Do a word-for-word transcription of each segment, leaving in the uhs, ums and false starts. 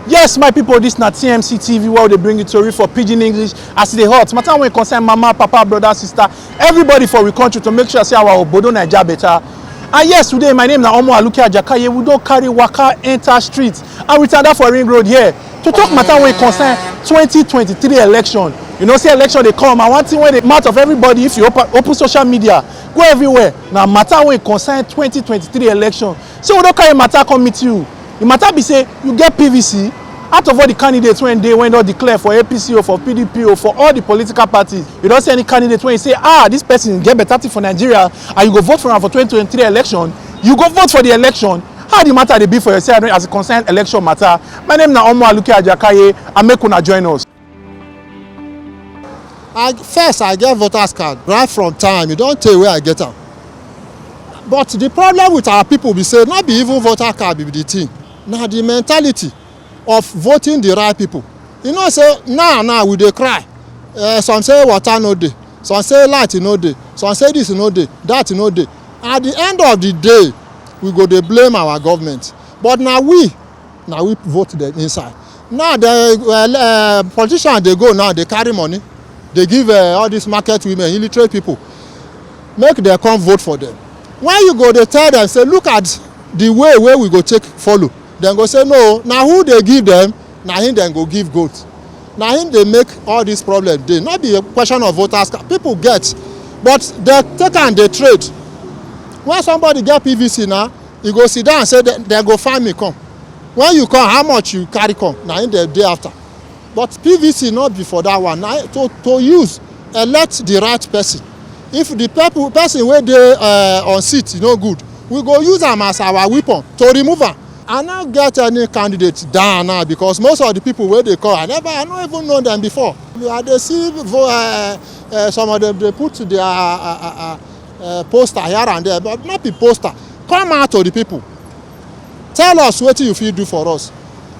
Yes, my people, this na T M C T V, where they bring you tori for pidgin English as e dey hot. Matter wey concern mama, papa, brother, sister, everybody for we country, to make sure say our obodo Naija better. And yes, today my name na Omo Aluke Ajakaye. We don carry waka enter street and we tanda for Ring Road here to talk matter wey concern twenty twenty-three election. You know say election dey come, and one thing wey dey mouth of everybody, if you open, open social media, go everywhere, na matter wey concern twenty twenty-three election. So we don carry matter come meet you. The matter be say, you get P V C? Out of all the candidates wey dey, wey don declare for A P C or for P D P or for all the political parties, you don see any candidate wey you say, ah, this person get better thing for Nigeria, and you go vote for am for twenty twenty-three election? You go vote for the election? How the matter dey be for your side as e concern election matter? My name na Omo Aluke Ajakaye, and make una join us. I, first, I get voters card right from time. E don tey wey I get am. But the problem with our people be say, no be even voter card be the thing. Na the mentality of voting the right people. You know say now, now we dey cry. Eh, some say water no dey, some say light no dey, some say this no dey, that no dey. At the end of the day, we go dey blame our government. But na we, na we vote dem inside. Now the, uh, uh, politicians dey go now, dey carry money, dey give, uh, all these market women, illiterate people, make dem come vote for dem. When you go dey tell dem say, look at the way wey we go take follow, dem go say, no, na who dey give dem, na him dem go give goat. Na him dey make all this problem dey. No be a question of voters card. People get, but dem take am dey trade. When somebody get P V C now, e go sit down say dem, dem go find me come. When you come, how much you carry come, na him dem dey after. But P V C no be for that one. Na to, to use, elect the right person. If the people, person wey dey, uh, on seat no good, we go use am as our weapon to remove am. I no get any candidate down now, because most of the people wey dey call, I never, I no even know them before. I dey see vo-, uh, uh, some of them dey put their, uh, uh, uh, uh, poster here and there, but no be poster. Come out to the people. Tell us wetin you fit do for us.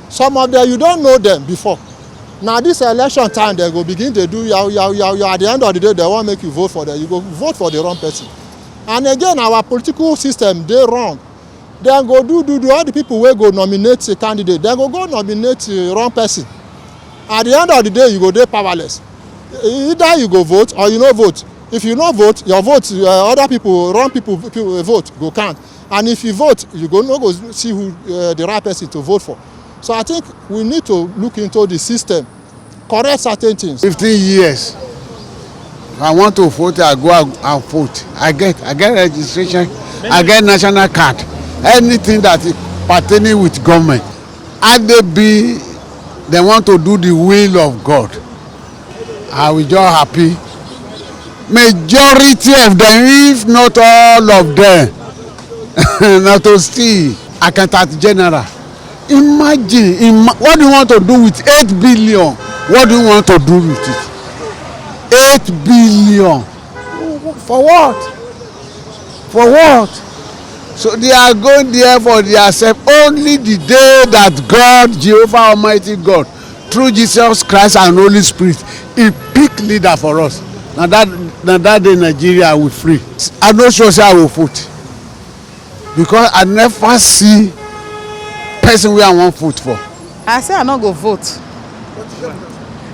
Some of them, you don know them before. Na this election time dem go begin dey do yahoo yahoo yahoo yahoo. At the end of the day, dem wan make you vote for them. You go vote for the wrong person. And again, our political system dey wrong. Dem go do do do, all the people wey go nominate a candidate, dem go go nominate a wrong person. At the end of the day, you go dey powerless. Either you go vote or you no vote. If you no vote, your vote, uh, other people, wrong people, people, uh, vote go count. And if you vote, you go no go see who, uh, the right person to vote for. So I think we need to look into the system, correct certain things. Fifteen years, I want to vote, I go out and vote. I get, I get registration, I get national card. Anything that is pertaining with government, and they be, they want to do the will of God. I will just happy. Majority of them, if not all of them, na to steal. Accountant general. Imagine, ima-, what do you want to do with eight billion? What do you want to do with it? Eight billion. For what? For what? So they are going there for their self. Only the day that God, Jehovah Almighty God, through Jesus Christ and Holy Spirit, he pick leader for us. Na that, na that day Nigeria will free. I no sure say I will vote, because I never see person wey I wan vote for. I say I no go vote.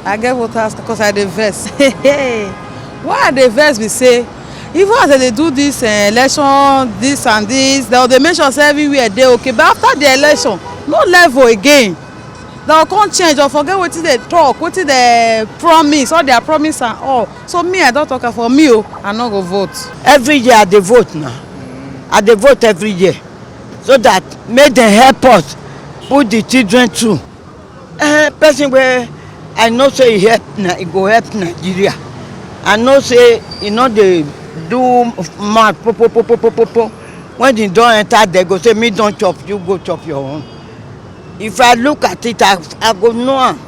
I get voters because I dey vex. Why I dey vex be say, even as dem dey do this, eh, election, this and this, dem dey make sure say everywhere dey okay. But after the election, no level again. Dem come change or forget wetin dem talk, wetin dem promise, all their promise and all. So me, I don talk am for me o, I no go vote. Every year I dey vote now. I dey vote every year so that make dem help us put the children through. Eh, person wey I know say e help na, e go help Nigeria. I know say e no dey do mad po po po po po po po. When e don enter, dem go say, me don chop, you go chop your own. If I look at it, I, I go know am.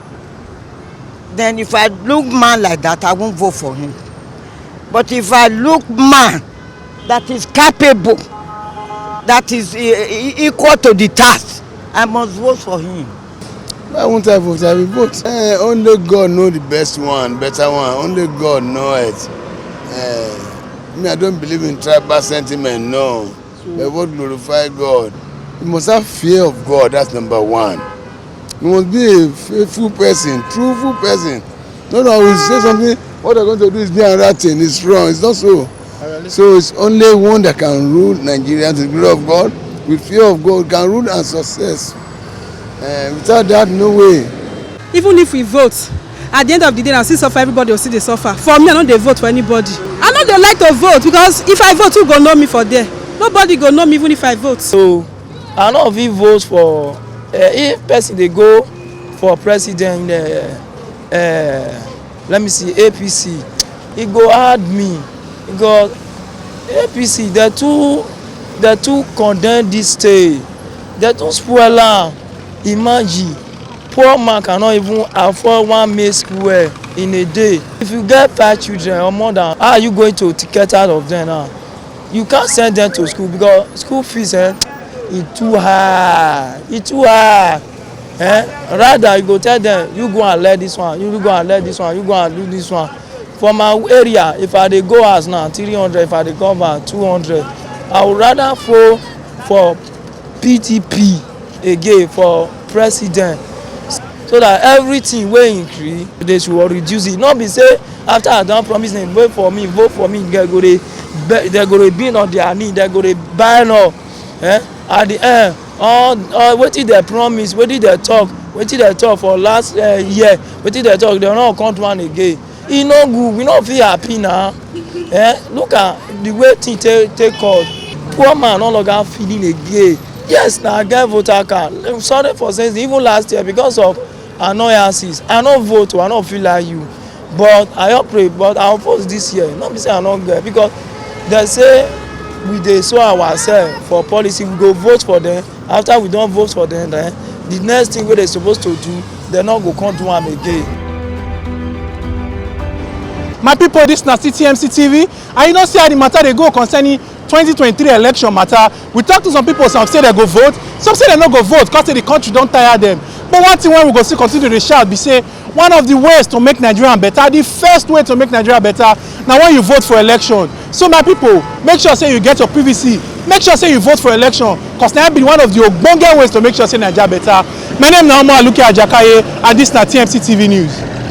Then if I look man like that, I won't vote for him. But if I look man that is capable, that is e-, e-, equal to the task, I must vote for him. Why won't I vote? I will vote. Eh, only God know the best one, better one. Only God know it. Eh, me, I don't believe in tribal sentiment, no. But what glorify God? You must have fear of God. That's number one. You must be a faithful person, truthful person. No, no, we say something. What they're going to do is be another thing. It's wrong. It's not so. So it's only one that can rule Nigeria to the glory of God, with fear of God, can rule and success. Uh, without that, no way. Even if we vote, at the end of the day, na still suffer, everybody go still dey suffer. For me, I no dey vote for anybody. I no dey like to vote, because if I vote, who go know me for there? Nobody go know me even if I vote. So I no fit vote for uh, if person dey go for president, uh, uh, let me see, A P C, e go hard me because A P C, they too they too condemn this state, they too spoil am. Imagine, poor man cannot even afford one meal square in a day. If you get five children or more than, how are you going to get out of them now? You can't send them to school because school fees, eh, e too high, e too high. Eh? Rather, you go tell them, you go and learn this one, you go and learn this one, you go and do this one. For my area, if I dey go house now, three hundred, if I dey come back, two hundred. I would rather vote for P D P again for president, so that everything wey increase, they should reduce it. No be say after I don promise them, vote for me, vote for me, they go dey be- they go dey be on their knee, they go dey buy law. Eh? At the end, all all wetin they promise, wetin they talk, wetin they talk for last uh, year, wetin they talk, they no come do am again. E no good, we no fit happy na. Eh? Look at the way thing take take cut. Poor man no longer feeling again. Yes, na I get voter card. Sorry for saying, even last year, because of annoyances, I no vote o, I no fit lie you, but I don pray, but I oppose this year. No be say I no get, because they say we dey sow ourselves for policy, we go vote for them. After we don vote for them, then the next thing wey they suppose to do, they no go come do am again. My people, this na still T M C T V, and you know see how the matter dey go concerning twenty twenty-three election matter. We talk to some people, some say they go vote, some say they no go vote, cause say the country don tire them. But one thing wey we go still continue to dey shout be say, one of the ways to make Nigeria better, the first way to make Nigeria better, na when you vote for election. So my people, make sure say you get your P V C, make sure say you vote for election, cause na be one of the ogbonge ways to make sure say Nigeria better. My name na Omo Aluke Ajakaye, and this na T M C T V News.